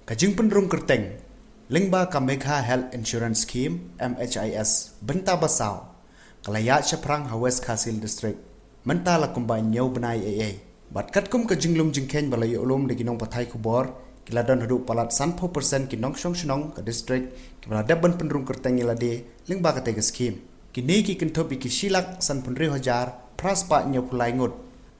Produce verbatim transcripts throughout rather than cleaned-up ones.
Ka jingpynrung kyrteng lyngba ka Megha Health Insurance Scheme, M H I S, bynta ba saw, ka la ïaid shaphrang ha West Khasi Hills District mynta la kumba hynñiew bnai ei ei. Bad katkum ka jinglum jingkheiñ ba la ïoh lum da ki nongpathai khubor, ki la don haduh palat sanphew percent ki nongshong shnong ka district kiba la dep ban pynrung kyrteng ïa lade lyngba katei ka skhim. Kine ki kynthup ïa ki shi lak sanphew hynriew hajar phra spah hynñiewphew lai ngut.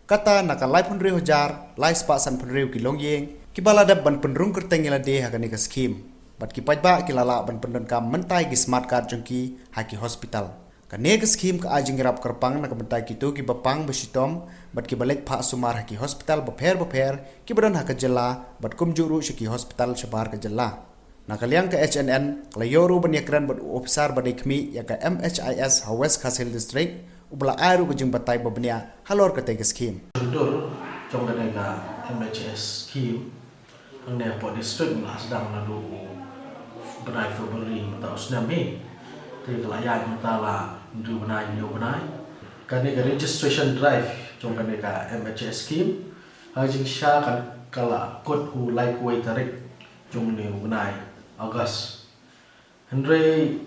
Kata na ka laiphew hynriew hajar lai spah sanphew hynriew ki longïing kiba la dep ban pynrung kyrteng ïa lade ha kane ka skhim. Bad ki paidbah ki la lah ban pyndonkam mynta ïa ki smart card jong ki ha ki hospital. Kane ka skhim ka ai jingïarap kyrpang na ka bynta kito kiba pang ba shitom bad kiba leit phah sumar ha ki hospital bapher bapher kiba don ha ka jylla bad kumjuh ruh sha ki hospital shabar ka jylla. Na ka liang ka H N N ka la ïoh ruh ban ïakren bad u ophisar ba dei khmih ïa ka M H I S ha West Khasi Hills District, uba la ai ruh ka jingbatai ba bniah halor katei ka skhim. Dur jong kane ka M H I S skhim hangne hapoh district la sdang naduh u bnai February mynta u snem hi. Te ka la ïaid mynta la hynriew bnai, hynñiew bnai. Kane ka registration drive jong kane ka M H I S skhim ha ka jingshisha kan ka la kut ha u lai kawei tarik jong une u bnai August. Hynrei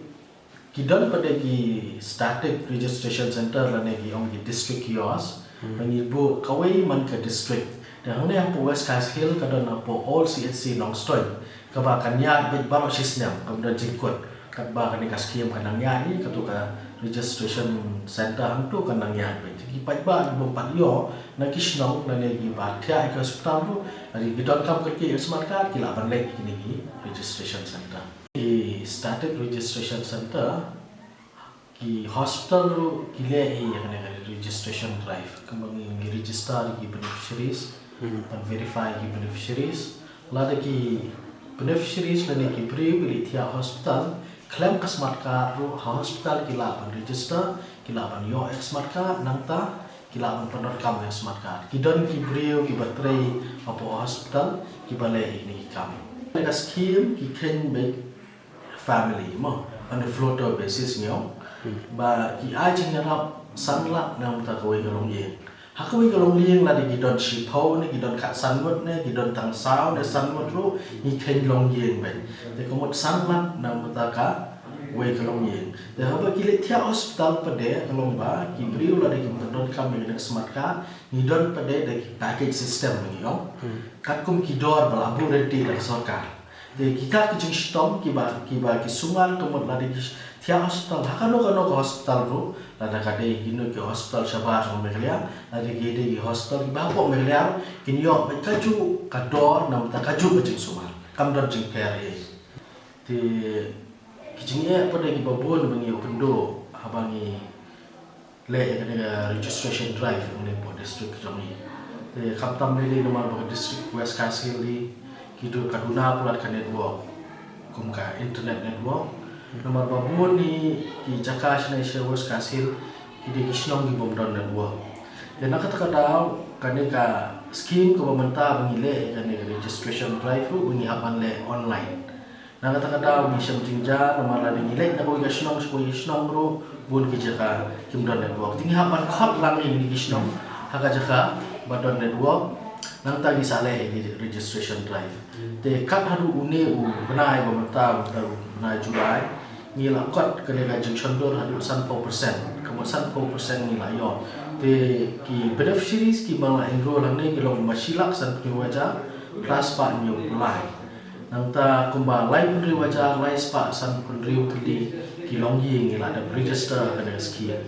ki don pat de ki static registration center lane ki ong ki district kiosk. Hmm. Ba ngi buh kawei man ka district. Te hangne hapoh West Khasi Hills ka don hapoh Old C H C Nongstoiñ. Kaba kan ïaid beit baroh shi snem, kam don jingkut. Katba kane ka skhim kan nang ïaid hi, kato ka registration center hangto kan nang ïaid beit. Ki paidbah ki bym pat ïoh na ki shnong lane kiba thiah ïa ki hospital ruh, lane ki donkam kyrkieh ïa ka smart card, ki lah ban leit ïa kine ki registration center. Ki static registration center, ki hospital ruh ki leh hi ïa kane ka registration drive. Kumba ngi, ngi register ïa ki beneficiaries, Hmm. ban verify ïa ki beneficiaries. Lada ki beneficiaries lane ki briew ki leit thiah hospital khlem ka smart card ruh, ha hospital ki lah ban register, ki lah ban ïoh ïa ka smart card, nangta ki lah ban pyndonkam ïa ka smart card. Ki don ki briew kiba trei hapoh hospital kiba leh ïa kine ki kam. Ka skhim ki kheiñ beit family mo, on a floater basis ngi ong. Hmm. Ba ki ai jingïarap san lak na ka bynta kawei ka longïing. Ha kawei ka longïing lada ki don shiphew ne ki don khatsan ngut ne ki don tang saw ne san ngut ruh, ngi kheiñ longïing beit. Te ka mut san lak na ka bynta kawei ka longïing. Te haba ki leit thiah hospital pat de, ka long ba ki briew lada kim pyndonkam ïa kane ka smart card, ngi don pat de da ki package system ngi ong. Hmm. Katkum ki dor ba la buh ryntih da ka sorkar. Te kita ki jingshitom kiba, kiba ki sumar ka mut lada ki thiah hospital ha kano kano ka hospital ruh, lada ka dei kino ki hospital shabar jong Meghalaya, lada ki dei ki hospital kiba hapoh Meghalaya ruh, kin ïoh beit kajuh ka dor na ka bynta kajuh ka jingsumar. Kam don jingpher ei. Te ki jingeh pat de kiba bun ba ngi ïoh kynduh haba ngi leh ïa kane ka registration drive hangne hapoh district jong ngi. Te khamtam lei lei namar ba ka district West Khasi Hills hi ki duna, ka duna palat ka network kum ka internet network. Namar ba bun hi ki jaka shane sha West Khasi Hills ki dei ki shnong ki bym don network. Te na kata ka daw kane ka scheme kaba mynta ba ngi leh ïa kane ka registration drive ruh ba ngi hap ban leh online. Na kata ka daw ngi shem jingjia namar lada ngi leit na kawei ka shnong sha kawei ka shnong ruh bun ki jaka kim don network. Te ngi hap ban khot lang ïa kine ki shnong ha ka jaka ba don network. Nangta ngi sa leh ïa ki registration drive. Te kat haduh une u bnai ba mynta, mynta u bnai July, ngi la kot kane ka jingshon dur haduh sanphew percent. Ka mut sanphew percent ngi la ïoh. Te ki beneficiaries kiba la enroll hangne ki long kumba shi lak sanphew hajar phra spah hynñiewphew lai. Nangta kumba laiphew hynriew hajar lai spah sanphew hynriew tylli ki longïing ngi la dep register ha kane ka scheme.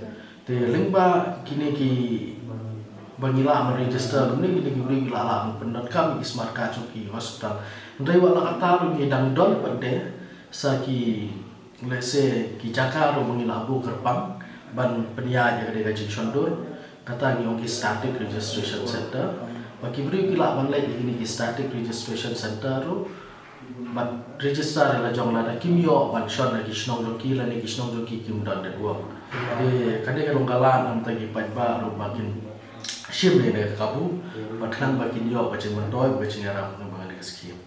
Te lyngba kine kiba ngi la man register, kumne kine ki briew ki la lah ban pyndonkam ïa ki smart card jong ki hospital. Hynrei wat la katta ruh ngi dang don pat de sa ki, let's say, ki jaka ruh ba ngi la buh kyrpang ban pynïaid ïa kane ka jingshon dur. Kata ngi ong ki static registration center. Ba ki briew ki lah ban leit ïa kine ki static registration center ruh bad register ïa la jong lada kim ïoh ban shon ha ki shnong jong ki lane ki shnong jong ki kim don network. Te kane ka long ka lad na ka bynta ki paidbah ruh ba kin shim ïa kane ka kabu bad khnang ba kin ïoh ka jingmyntoi bad ka jingïarap na ka bynta kane ka scheme.